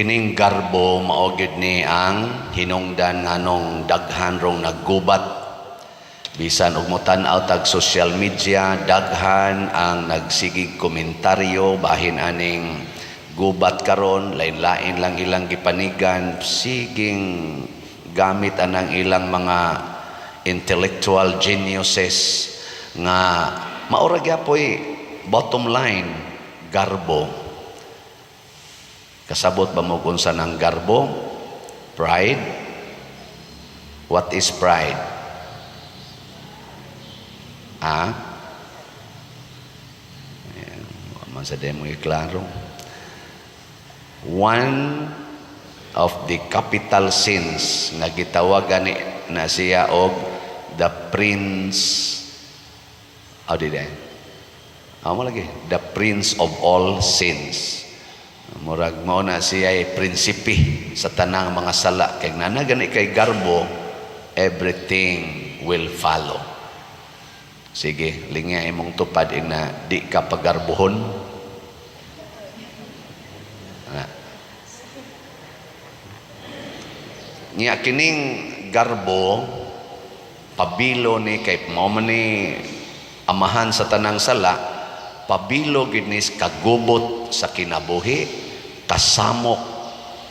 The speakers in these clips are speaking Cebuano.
Kining garbo mao gyud ni ang hinungdan nganong daghan rong naggubat. Bisan og motan-aw tag social media, daghan ang nagsigig komentaryo bahin aning gubat karon, lain-lain lang ilang gipanigan, siging gamit anang ilang mga intellectual geniuses nga maura gyapoy bottom line, garbo. Kasabot ba mo kung unsa ng garbo? Pride? What is pride? Ah? Ayan, wa man sa demo iklaro. One of the capital sins nga gitawagan ni na siya og the prince, oh, di di. Amo lagi, the prince of all sins. Murag mao na siya ay prinsipe sa tanang mga sala, kay nana gani kay garbo, everything will follow. Sige, lingya imong tupad ina di ka pagarbuhon. Na. Nya kining garbo pabilo ni kay mao man ni amahan sa tanang sala, pabilo gid ni kagubot sa kinabuhi, kasamok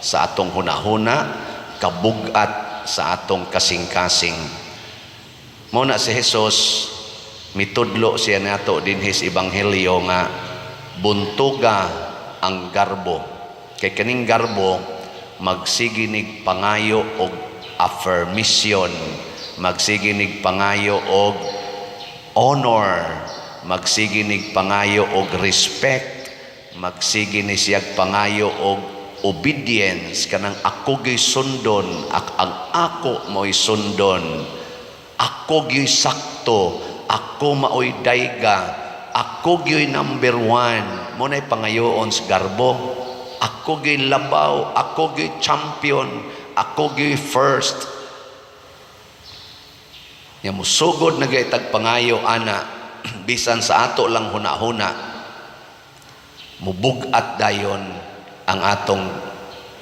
sa atong hunahuna, kabugat sa atong kasing-kasing. Mao na si Jesus mitudlo siya nato dinhi sa ebanghelyo nga buntuga ang garbo. Kay kaning garbo magsiginig pangayo og affirmation, magsiginig pangayo og honor, magsiginig pangayo og respect, magsige ni siyag pangayo og obedience, kanang ako gyud sundon, ang ako mo'y sundon, ako gyud sakto, ako maoy dayga, ako gyud number one. Mo na'y pangayoon sa garbo. Ako gyud labaw, ako gyud champion, ako gyud first. Nya musugod na gyud tag pangayo ana, bisan sa ato lang hunahuna, mubug-at dayon ang atong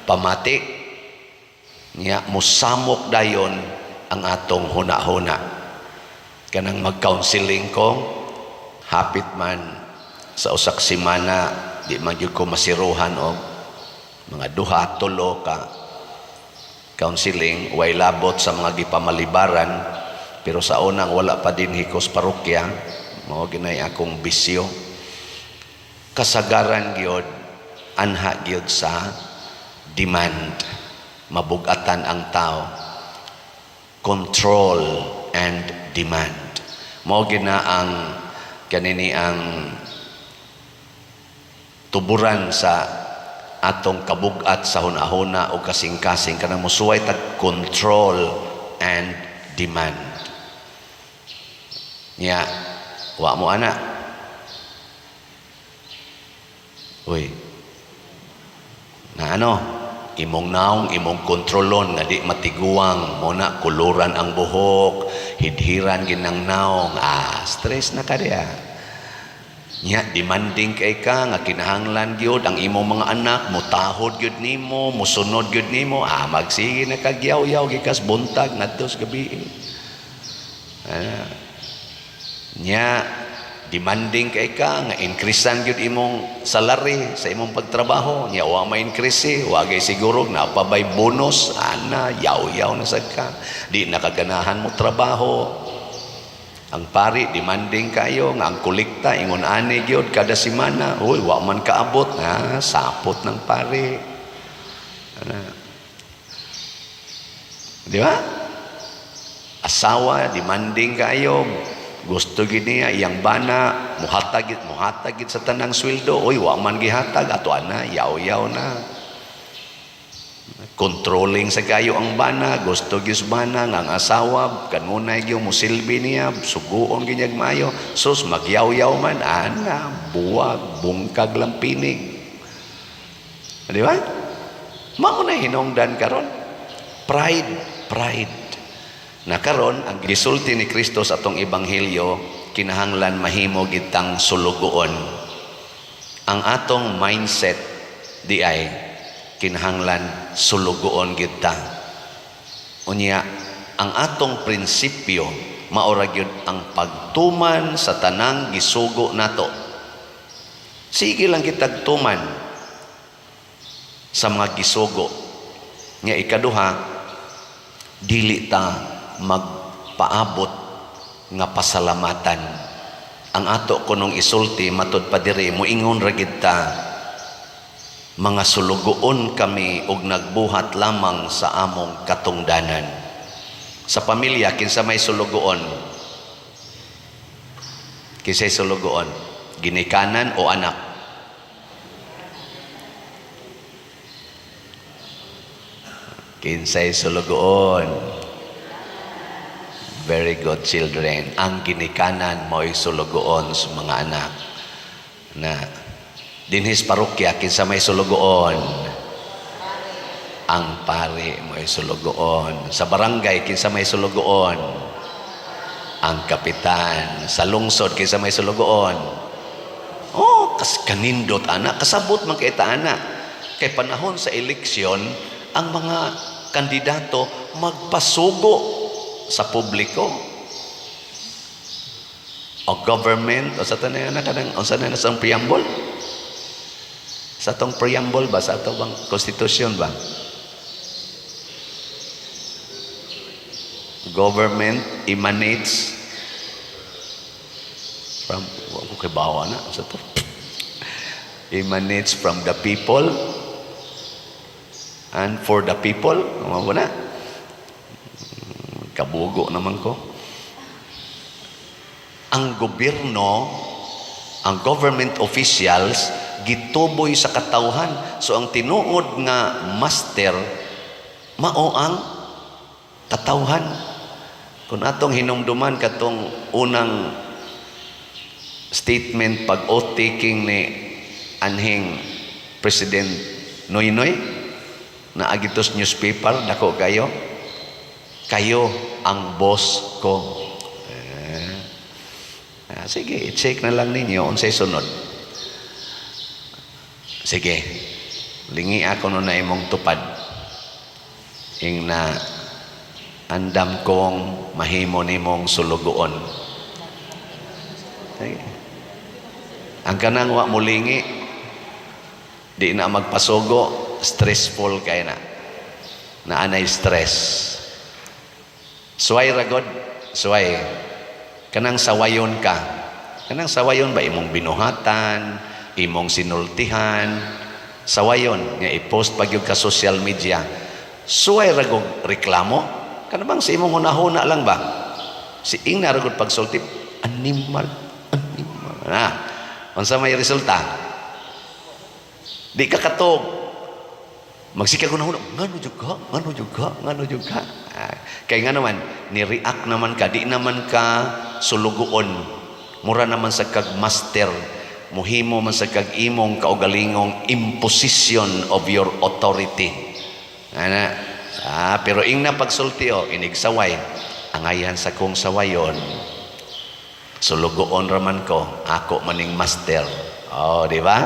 pamati, nya musamok dayon ang atong hunahuna. Kanang mag-counseling ko, hapit man sa usak semana di man gyud ko masiruhan og mga duha, tulo ka counseling, way labot sa mga gipamalibaran. Pero sa unang wala pa din ko sa parokya, mao ginay akong bisyo. Kasagaran gyud anha gyud sa demand mabugatan ang tao, control and demand. Mao gina ang kanini ang tuburan sa atong kabugat sa hunahuna o kasing-kasing, kanang musuway tag control and demand. Nya wa mo ana. Uy. Na ano? Imong naong, imong kontrolon nga di matiguang mo na, kuluran ang buhok, hidhiran ginang naong. Ah, stress na ka diya. Nya demanding kay ka nga kinahanglan gyud ang imong mga anak mutahod gyud nimo, musunod gyud nimo. Ah, magsige na kag yaw-yaw gikas buntag ngadto sa gabi. Ah. Nya demanding kay ka nga increasean gyud imong salary sa imong pagtrabaho. Nya wa ma-increase, wa gay siguro napabay bonus ana, yaw-yaw na sad ka, di nakaganahan mo trabaho. Ang pari demanding kayo nga ang kolekta ingon ani gyud kada semana. Uy, wa man kaabot, ha, sapot ng pari ana, di ba? Asawa demanding kayo, gusto gid niya iyang bana muhatag muhatag gid sa tanang sweldo. Uy, wa man gihatag ato ana, yaw-yaw na. Controlling sa kayo ang bana, gusto gyud sa bana nga ang asawa kanunay gyud musilbi niya, suguon gyud niya maayo. Sus, magyaw-yaw man ana, buwag bungkag lang pinig, di ba? Mao na hinungdan karon, pride, pride. Na karon ang gisulti ni Kristo sa atong ebanghelyo, kinahanglan mahimo gitang sulugoon. Ang atong mindset di ay Kinahanglan sulugoon gyud ta. Unya ang atong prinsipyo mao ra gyud ang pagtuman sa tanang gisugo nato. Sige lang kitag tuman sa mga gisugo. Nga ikaduha, dili ta magpaabot nga pasalamatan. Ang ato kunong isulti matud pa diri, moingon ra gid ta, mga sulugoon kami ug nagbuhat lamang sa among katungdanan. Sa pamilya, kinsa may sulugoon? Kinsay sulugoon? Ginikanan o anak? Kinsay sulugoon? Very good, children. Ang ginikanan mo'y sulugoon sa mga anak. Na dinhis parokya, kinsa may sulugoon? Ang pari mo'y sulugoon. Sa barangay, kinsa may sulugoon? Ang kapitan. Sa lungsod, kinsa may sulugoon? Oh, kas kanindot ana, kasabot man kay ta ana. Kay panahon sa eleksyon, ang mga kandidato magpasugo sa publiko o government o sa tanan na kanang unsa na sa preamble, sa atong preamble ba, sa ato bang constitution ba, government emanates from, wa ko kay bawa na sa to, emanates from the people and for the people. Mao na, kabugo naman ko. Ang gobyerno, ang government officials, gituboy sa katawhan. So ang tinuod nga master mao ang katawhan. Kung atong hinumduman katong unang statement pag oath taking ni anhing President Noynoy na agitos newspaper, dako kayo, kayo ang boss ko. Sige, i-check na lang ninyo unsay sunod. Sige, lingi ako no na imong tupad. Ing na andam kong mahimo nimong sulugoon. Sige. Ang kanang wa mulingi, di na magpasugo, stressful kay na. Naanay stress. Suway ragod, suway. Kanang sawayon ka. Kanang sawayon ba imong binuhatan, imong sinultihan, sawayon nga i-post pag ka social media. Suway ragog reklamo. Kana bang sa imong hunahuna lang ba? Si ingna ragod pagsulti, animal, animal. Na, unsa may resulta? Di ka katog. Magsikag hunahuna, ngano jud ka? Ngano jud ka? Ngano jud ka? Kay nga naman, ni-react naman ka, di naman ka sulugoon. Mura naman sa kag master, muhimo man sa kag imong kaugalingong imposition of your authority. Ana, pero ing na pagsulti o, inigsaway, angayan sa kong sawayon, sulugoon raman ko, ako maning master. Oh, di ba?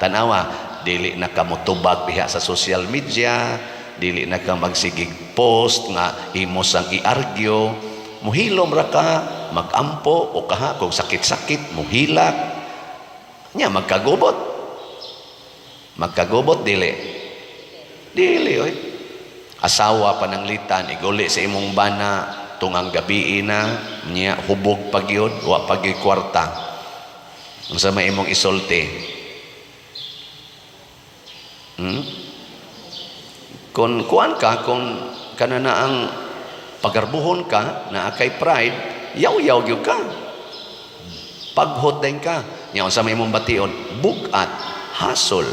Tanawa, dili na ka motubag diha sa social media, dili na ka magsigig post nga imo sang i-argue, muhilom ra ka, magampo o kaha kung sakit-sakit, muhilak. Nya magkagubot. Magkagubot dili. Dili oy. Asawa pananglitan iguli sa imong bana tungang gabi na nya hubog pa gyud, wa pa gyud kwarta. Unsa may imong isulti? Kung kuan ka, kung kana na ang pagarbuhon ka, naa kay pride, yaw-yaw gyud ka. Paghot din ka. Nya unsa may imong bation? Bugat, hasol.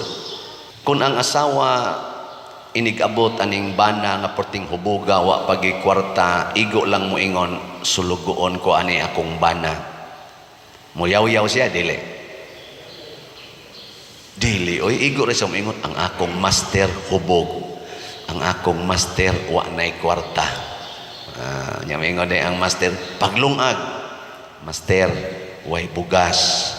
Kung ang asawa inigabot aning bana nga porting huboga, wa pagi kwarta, igo lang mo ingon, sulugoon ko ani akong bana. Muyaw-yaw siya, dili. Dili, oy, igo ra siya moingon, ang akong master hubog. Ang akong master wa nay kwarta. Nya moingon day ang master, paglungag. Master, way bugas.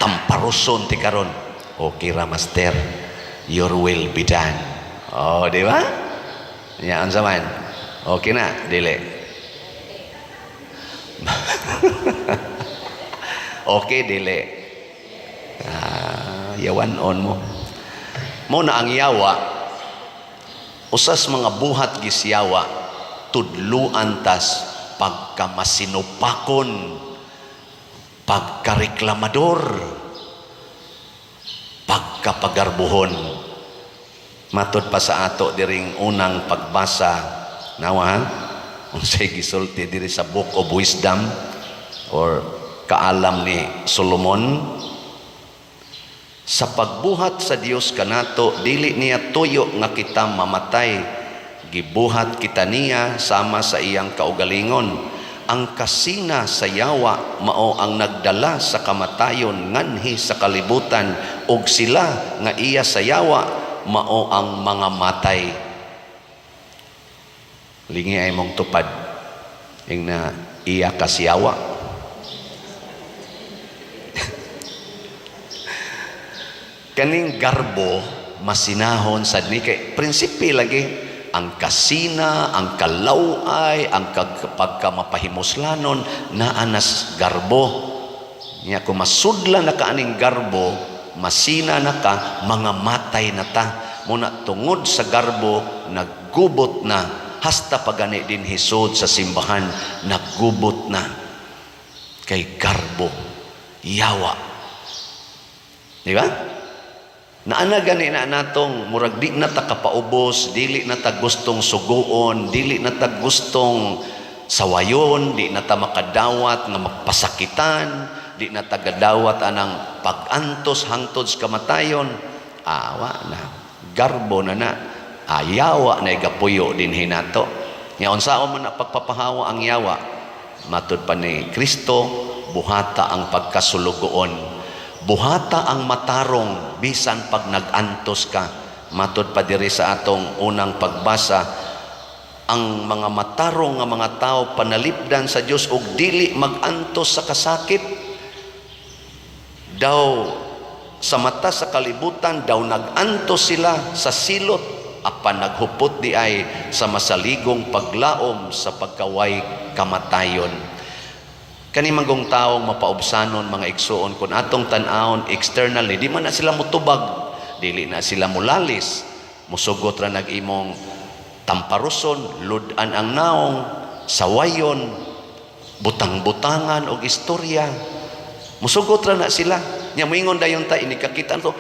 Tamparuson ti karon. Okay ra, master. Your will be done. Oh, di ba? Nya unsa man? Okay na, dili? Okay, dili? Ah, yawan on mo. Mo na ang yawa, usas mga buhat gisyawa, tudluan tas pagkamasinupakon, pagkareklamador, pagkapagarbuhon. Matod pa sa ato diring unang pagbasa, nawa ha? Unsay gisulti diri sa Book of Wisdom or kaalam ni Solomon? Sa pagbuhat sa Dios kanato, dili niya tuyo nga kita mamatay. Gibuhat kita niya sama sa iyang kaugalingon. Ang kasina sa yawa mao ang nagdala sa kamatayon nganhi sa kalibutan, ug sila nga iya sa yawa mao ang mga matay. Lingi ay mong tupad ing na iya kasiyawa. Kaning garbo masinahon sad ni kay prinsipe lagi ang kasina, ang kalaway, ang pagkamapahimuslanon naa nas garbo. Nya kung masudla na ka aning garbo, masina na ka, mga matay na ta. Muna tungod sa garbo naggubot na, hasta pagani din hisod sa simbahan naggubot na kay garbo, yawa. Di ba? Naana gani na natong murag di na ta kapaubos, dili na ta gustong suguon, dili na ta gustong sawayon, di na ta makadawat nga magpasakitan, di na ta gadawat anang pag-antos hangtod sa kamatayon. Awa na, garbo na na, ayawa na igapuyo din hinato. Nya unsaon man na pagpapahawa ang yawa? Matud pa ni Kristo, buhata ang pagkasulugoon. Buhata ang matarong bisan pag nag-antos ka. Matud pa diri sa atong unang pagbasa, ang mga matarong nga mga tao panalipdan sa Dios og dili mag-antos sa kasakit. Daw sa mata sa kalibutan daw nag-antos sila sa silot, apan naghupot di ay sa masaligong paglaom sa pagkaway kamatayon. Kani manggong taong mapaubsanon, mga igsuon, kung atong tan-awon externally, di man na sila mutubag, dili na sila mulalis, musugot ra nag-imong tamparuson, ludan ang naong, sawayon, butang-butangan og istorya. Musugot ra na sila. Nya moingon dayon ta inikakita to,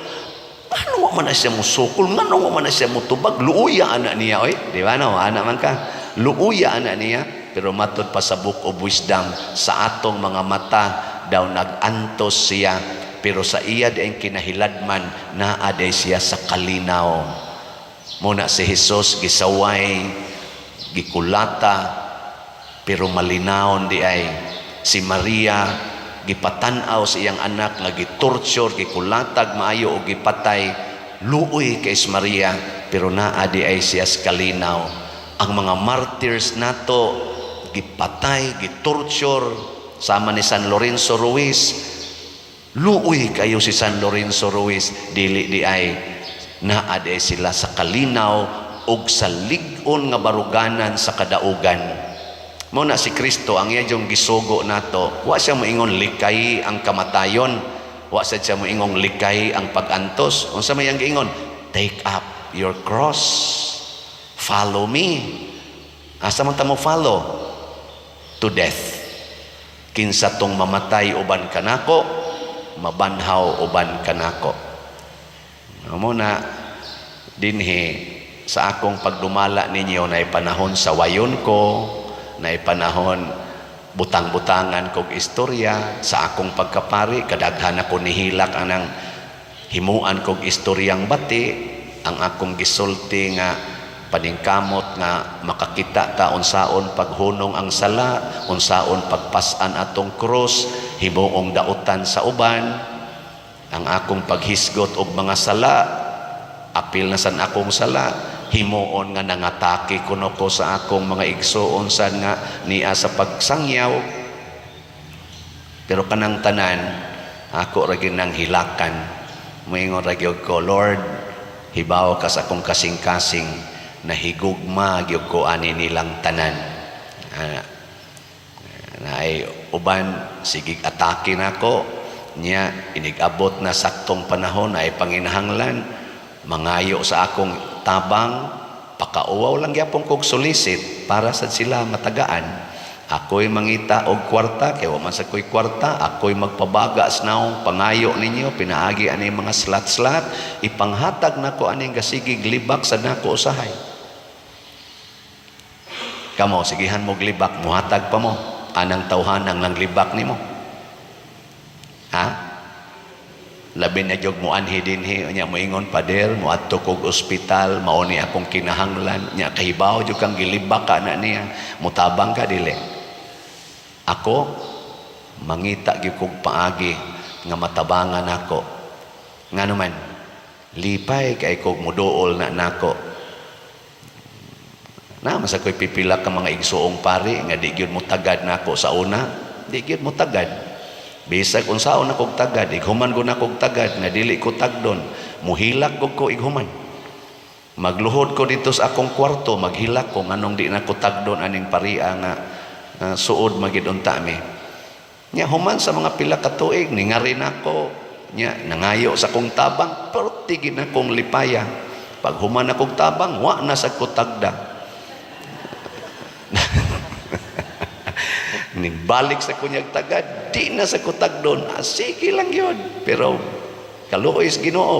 ngano wa man na siya musukol, ngano wa man na siya mutubag, luuya ana niya oy, di ba no? Ana man ka, luuya ana niya. Pero matod pa sa Book of Wisdom, sa atong mga mata daw nag-antos siya, pero sa iya di ang kinahiladman naa day siya sa kalinaw. Muna si Jesus gisaway, gikulata, pero malinawon di ay. Si Maria gipatan-aw sa iyang anak nga gitorture, gikulatag maayo o gipatay. Luoy kay Maria, pero naa di ay siya sa kalinaw. Ang mga martyrs nato gipatay, gitorture, sama ni San Lorenzo Ruiz. Luoy kayo si San Lorenzo Ruiz, dili di ay naa di ay sila sa kalinaw og sa lig-on nga baruganan sa kadaugan. Mao na si Kristo ang iya yung gisugo nato, wa siya moingon likay ang kamatayon, wa siya moingong likay ang pag-antos. Unsa may ang giingon? Take up your cross, follow me. Asa man ta mo follow? To death. Kinsa tong mamatay uban kanako, mabanhaw uban kanako. Mao na dinhi sa akong pagdumala ninyo, na panahon sa wayon ko, na panahon butang-butangan kog istorya sa akong pagkapari, kadaghan ako nihilak anang himuan kog istoryang bati, ang akong gisulti nga paningkamot nga makakita ta unsaon paghunong ang sala, unsaon pagpas-an atong krus, himuong dautan sa uban, ang akong paghisgot og mga sala, apil na san akong sala, himuon nga nangatake kuno ko sa akong mga igsuon san nga niya sa pagsangyaw. Pero kanang tanan ako ra gyud nang hilakan. Moingon ra gyud ko, Lord, Hibaw ka sa akong kasing-kasing, nahigugma gyud ko ani nilang tanan. Ah, naay uban sigig atake nako nya, inig-abot na saktong panahon ay panginahanglan mangayo sa akong tabang, pakauwaw lang gyapon kog solicit para sad sila matagaan. Ako'y mangita og kwarta kay wa man sa ko'y kwarta. Ako'y magpabaga sa naong pangayo ninyo pinaagi ani mga slat-slat, ipanghatag nako aning gasigig libak sa nako usahay. Kamo, sigihan mo libak, muhatag pa mo anang tawhanang lang libak nimo, ha? Labi na jog mo anhi dinhi nya, moingon, "Pader, moadto kog ospital, mao ni akong kinahanglan." Nya kahibaw jud kang gilibak ka na niya, mutabang ka, dili? Ako, mangita gyud kog paagi nga matabangan ako. Ngano man, lipay kay kog muduol na nako. Na masa ko'y pipila ka mga igsuong pari nga di gyud mo tagad nako sa una, di gyud mo tagad. Bisag unsaon na kog tagad, ighuman ko na kog tagad nga dili ko tagdon, muhilak gud ko ighuman. Magluhod ko dito sa akong kwarto, maghilak ko nganong di na ko tagdon aning paria nga suod magid unta mi. Nya human sa mga pila ka tuig, ningarin ako, nya nangayo sa akong tabang, pero gid na kong lipaya. Pag human akong tabang, wa na sa ko tagda. Nibalik sa kunyag tagad, di na sa kutag doon. Ah, sige lang yun. Pero kaluoy sa Ginoo,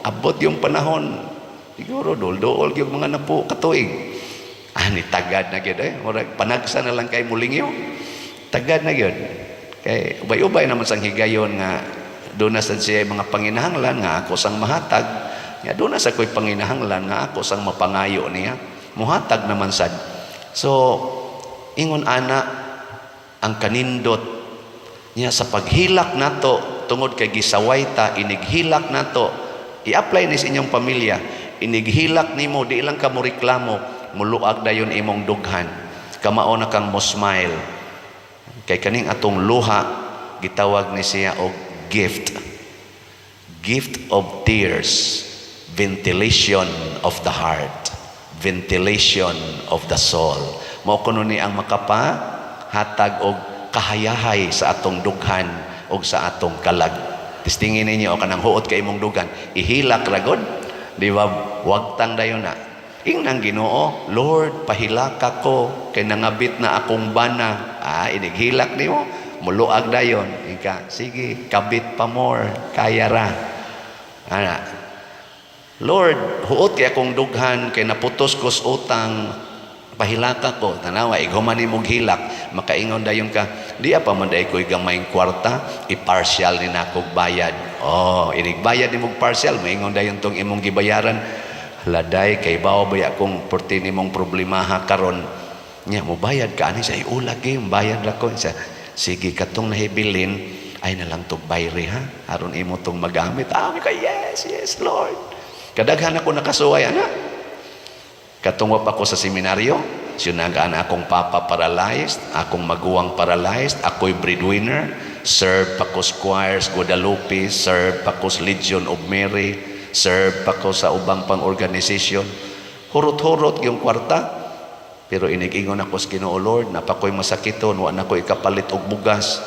abot yung panahon. Siguro dol-dool yung mga napo katuig. Ah, ni tagad na gyud eh. Murag panagsa na lang kay mulingyo. Tagad na gyud. Kay ubay-ubay naman sang higayon nga doon na sad siya mga panginahanglan nga ako sang mahatag. Nga doon na sa ko'y panginahanglan nga ako sang mapangayo niya. Muhatag naman sad. So, ingon ana ang kanindot niya sa paghilak nato tungod kay gisaway ta. Inighilak nato, i-apply ni sa inyong pamilya. Inighilak nimo, di lang ka mo reklamo, muluag dayon imong dughan, kamao na kang mo smile kay kaning atong luha gitawag ni siya og gift, gift of tears, ventilation of the heart, ventilation of the soul. Mao kuno ni ang makapa hatag og kahayahay sa atong dughan og sa atong kalag. Testingin ninyo kanang huot kay imong dughan, ihilak ra gud, di ba? Wagtang dayon na. Ingnang Ginoo, "Lord, pahilaka ko kay nangabit na akong bana." Ah, inighilak nimo, muluag dayon. Ika, "Sige, kabit pa more, kaya ra." Ana. "Lord, huot kay akong dughan kay naputos ko sa utang, pahilaka ko." Tanawa, ighuman nimo hilak, makaingon dayon ka, "Di pa man day ko'y gamayng kwarta, i-partial ni nakog bayad." Oh, inigbayad nimo partial, maingon dayon tong imong gibayaran, "Laday, kay bawo ba akong porti nimong problemaha karon." Nya mo bayad ka ani sa ulag eh, bayad ra ko. Sa sige, katong nahibilin ay na lang tog bayri ha, aron imo tong magamit. Ah, mi ka, Yes, Lord." Kadaghan ako nakasuway ana. Katong wa pa ko sa seminaryo, sinagaan akong papa paralyzed, akong maguwang paralyzed, ako'y breadwinner, serve pa ko sa choirs Guadalupe, serve pa ko sa Legion of Mary, serve pa ko sa ubang pang organization. Hurot-hurot yung kwarta. Pero inig-ingon ako sa Ginoo, "Lord, napakoy masakiton, wa na ko ikapalit og bugas."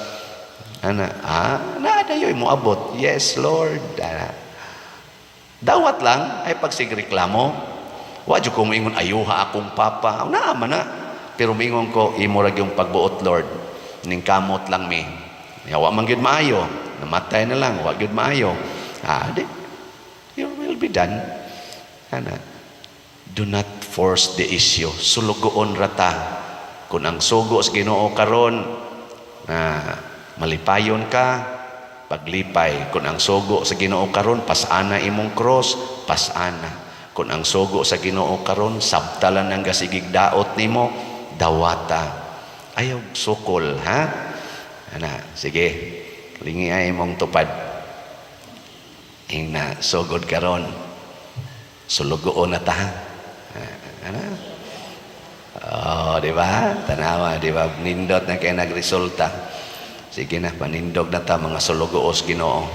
Ana, ah, na dayoy mo abot. "Yes, Lord." Ana. Dawat lang ay pagsigreklamo. Wa jud ko moingon, "Ayuha akong papa." Naa man na. Pero moingon ko, "Imo ra gyung pagbuot, Lord. Ning kamot lang mi. Ya, wa man gyud maayo. Namatay na lang, wa gyud maayo. Ah, di. Your will be done." Ana. Do not force the issue. Sulugoon rata. Kung ang sugo sa Ginoo karon na malipayon ka, paglipay. Kung ang sugo sa Ginoo karon pasana imong cross, pasana. Kung ang sugo sa Ginoo karon sabtalan ang gasigig daot nimo, dawata. Ayaw sukol, ha? Ana, sige. Lingi ay imong tupad. Ingna sugod karon. Sulugoon na ta. Ah, ana. Oh, di ba? Tanawa, di ba? Nindot na kay nagresulta. Sige na, panindog na ta mga sulugoos Ginoo.